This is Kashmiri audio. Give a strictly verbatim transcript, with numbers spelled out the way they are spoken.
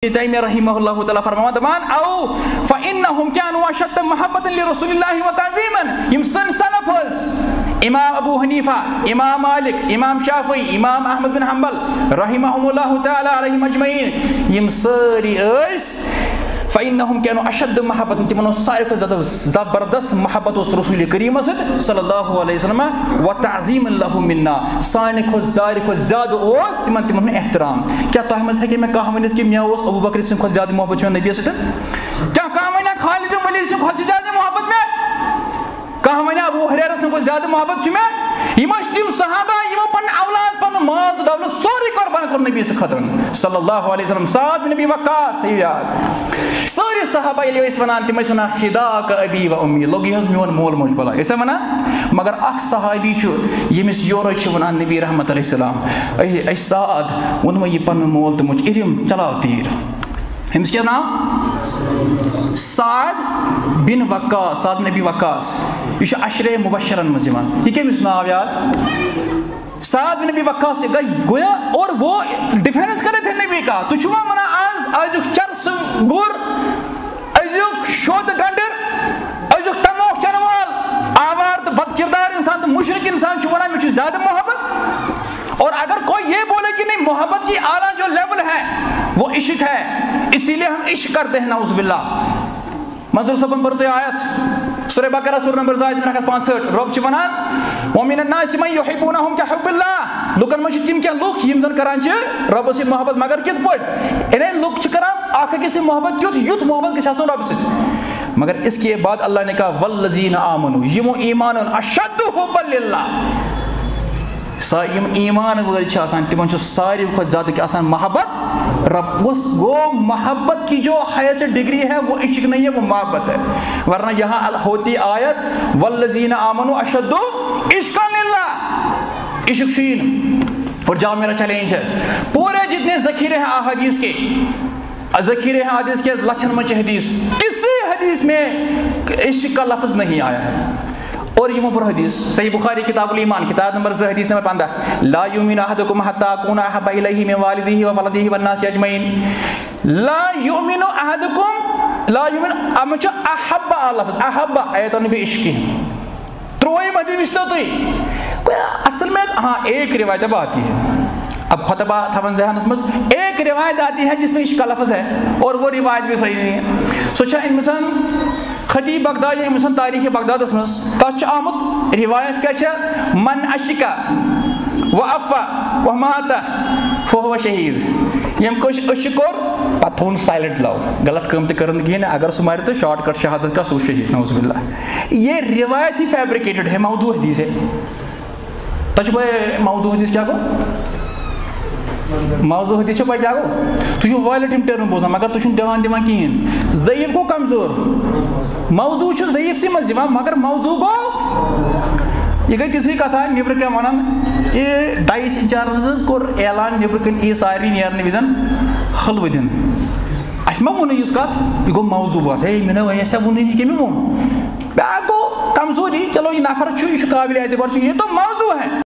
تیمیہ رحمہ اللہ تعالیٰ فرماوان دپان، او فإنهم كانوا أشد محبة لرسول الله وتعظيما۔ یِم سٲنۍ سلف ٲسۍ، امام ابو حنیفہ، امام مالک، امام شافعی، امام احمد بن حنبل رحمهم اللہ تعالیٰ علیہم اجمعین، یِم سٲری ٲسۍ، فإنهم كانوا أشد محبة، تِمن اوس ساروی کھۄتہٕ زیادٕ زبردست محبت اوس رسول کریمس سۭتۍ صلی اللہ علیہ وسلم، وتعظيما له منا، سانہِ کھۄتہٕ ساروی کھۄتہٕ زیادٕ اوس تِمن تِمن ہُنٛد احترام۔ کیٛاہ تۄہہِ منٛز ہیٚکہِ مےٚ کانٛہہ ؤنِتھ کہِ مےٚ اوس ابو بکر سٕنٛدِ کھۄتہٕ زیادٕ محبت چھُ مےٚ نبی سۭتۍ؟ کیٛاہ کانٛہہ ونیٛا خالد بن ولید سٕنٛدِ کھۄتہٕ چھُ زیادٕ محبت مےٚ؟ کانٛہہ ونیٛا ابو ہریرہ سٕنٛدِ کھۄتہٕ زیادٕ محبت چھُ مےٚ؟ یِم ٲسۍ تِم صحابہ یِمو پنُن اولاد، پنُن مال تہٕ دولت سورُے قربان کوٚر نبی سٕنٛدِ خٲطرٕ صلی اللہ علیہ وسلم۔ سعد بن ابی وقاص، تھٲیِو یاد۔ سٲری صحابہ ییٚلہِ ٲسۍ ونان، تِم ٲسۍ ونان، فداک ابی و امی، لوٚگ یہِ حظ میون مول موج بلاے، ٲسۍ ونان۔ مگر اکھ صحابی چھُ، ییٚمِس یورے چھِ ونان نبی رحمت علیہ السلام، اے اے سعد، ووٚنمَے یہِ پنُن مول تہٕ موج، اِرِم، چلاو تیٖر۔ أمِس کیٛاہ ناو؟ سعد بن وقاص، سعد بن ابی وقاص۔ یہِ چھُ عشرے مبشرن منٛز یِوان۔ یہِ کٔمِس ناو یاد؟ سعد بن ابی وقاص، یہ گئی گویا، اور وہ ڈیفینس کر رہے تھے نبی کا۔ تو چھو منا آز، آزیُک چرس گُر، أزیُک شودٕ گنڈر، أزیُک تموک چنہٕ وول، آوار تہٕ بد کردار انسان تہٕ مشرک انسان چھُ ونان، مےٚ چھُ زیادٕ محبت۔ اور اگر کوئی یہ بولے کہ نہیں، محبت کی اعلیٰ جو لیول ہے، وہ عشق ہے، اسی لیے ہم عشق کرتے ہیں، نعوذ باللہ۔ منظور صٲبن پٔر تۄہہِ آیت، سورہ بقرہ، سورہ نمبر زٕ، آیت نمبر اکھ ہتھ پانٛژہٲٹھ۔ رۄب چھُ ونان، ومن الناس من يحبونهم كحب الله۔ لُکن منٛز چھِ تِم کینٛہہ لُکھ یِم زن کران چھِ رۄبس سۭتۍ محبت، مگر کِتھ پٲٹھۍ؟ یعنی لُکھ چھِ کران اکھ أکِس سۭتۍ محبت کیُتھ، یُتھ محبت گژھِ آسُن رۄبہٕ سۭتۍ۔ مگر اس کے بعد اللہ نے کہا، والذین آمنوا، یِمو ایمان اوٚن، اشد حبا للہ۔ سا-، یِم ایمان وٲلۍ چھِ آسان، تِمن چھُ ساروی کھۄتہٕ زیادٕ کیٛاہ آسان؟ محبت رۄب۔ گوٚس-، گو محبت کی جو ہائیسٹ ڈگری ہے، وہ عشق نہیں ہے، وہ محبت ہے۔ ورنہ یہاں ال-، ہوتی آیت، والذین آمنوا اشد عشقا للہ۔ عشق چھُ یی نہٕ۔ اور جاؤ میرا چیلنج ہے، پورے جتنے ذخیرے ہیں احادیث کے، ذخیرے ہیں حدیث کے، لچھن منٛز چھِ حدیث، کسی حدیث میں عشق کا لفظ نہیں آیا ہے۔ اور یِمو پوٚر حدیث، صحیح بخاری کتاب الایمان، کتاب نمبر زٕ، حدیث نمبر پنٛداہ، لا یؤمن احدکم حتی اکون احب الیہ من والدہ و ولدہ والناس اجمعین۔ لا یؤمن احدکم، لا یؤمن، اَتھ منٛز چھُ احب آ لفظ، احب، ایت نہٕ بیٚیہِ عشقی۔ ترٛووُہِم حدیث وٕچھتو تُہۍ۔ گویا اصل میں، ہاں، ایک روایت اب آتی ہے۔ اب خطبہ تھاوان ذہنس منٛز، ایک روایت آتی ہے جس میں عشق کا لفظ ہے اور وہ روایت بھی صحیح نہیں ہے۔ سۄ چھےٚ أمۍ سٕنٛز خطیب بغدادی، أمۍ سٕنٛز تاریخ بغدادس منٛز، تتھ چھُ آمُت روایت کیٛاہ چھےٚ؟ من عشق و عفا و مات فہو شہید۔ ییٚمۍ کٲنٛسہِ عشق کوٚر، پتہٕ تھوٚوُن سایلنٹ لاو، غلط کٲم تہِ کٔرٕن نہٕ کِہیٖنۍ، اگر سُہ مرِ تہٕ شارٹ کٹ شہادت کا سُہ شہید، نعوذ باللہ۔ یہ روایت ہی فیبریکیٹڈ ہے، موضوع حدیث ہے۔ تۄہہِ چھُ پَے موضوع حدیث کیٛاہ گوٚو؟ موضوع حدیث چھُ پَے کیٛاہ گوٚو؟ تُہۍ چھِو وایلیٹ یِم ٹٔرم بوزان، مگر تُہۍ چھِو نہٕ دھیان دِوان کِہیٖنۍ۔ ضعیف گوٚو کمزور۔ موضوع چھُ ضعیفسٕے منٛز یِوان، مگر موضوع گوٚو، یہِ گٔے تِژھٕے کَتھا، نیٚبرٕ کَنۍ وَنان، یہِ ڈایِس انچارجَس حظ کوٚر اعلان، نیٚبرٕ کَنۍ یی سارنٕے نیرنہٕ وِزٮ۪ن حلوٕ دِنہٕ۔ اَسہِ ما ووٚنُے یُس کَتھ؟ یہِ گوٚو موضوع بات۔ ہے، مےٚ نہ، اَسہِ ہا ووٚنُے نہٕ، یہِ کٔمۍ ووٚن؟ بیٛاکھ گوٚو کمزوری، چلو، یہِ نفر چھُ، یہِ چھُ قابل اعتبار، چھُ، یہ تو موضوع ہے۔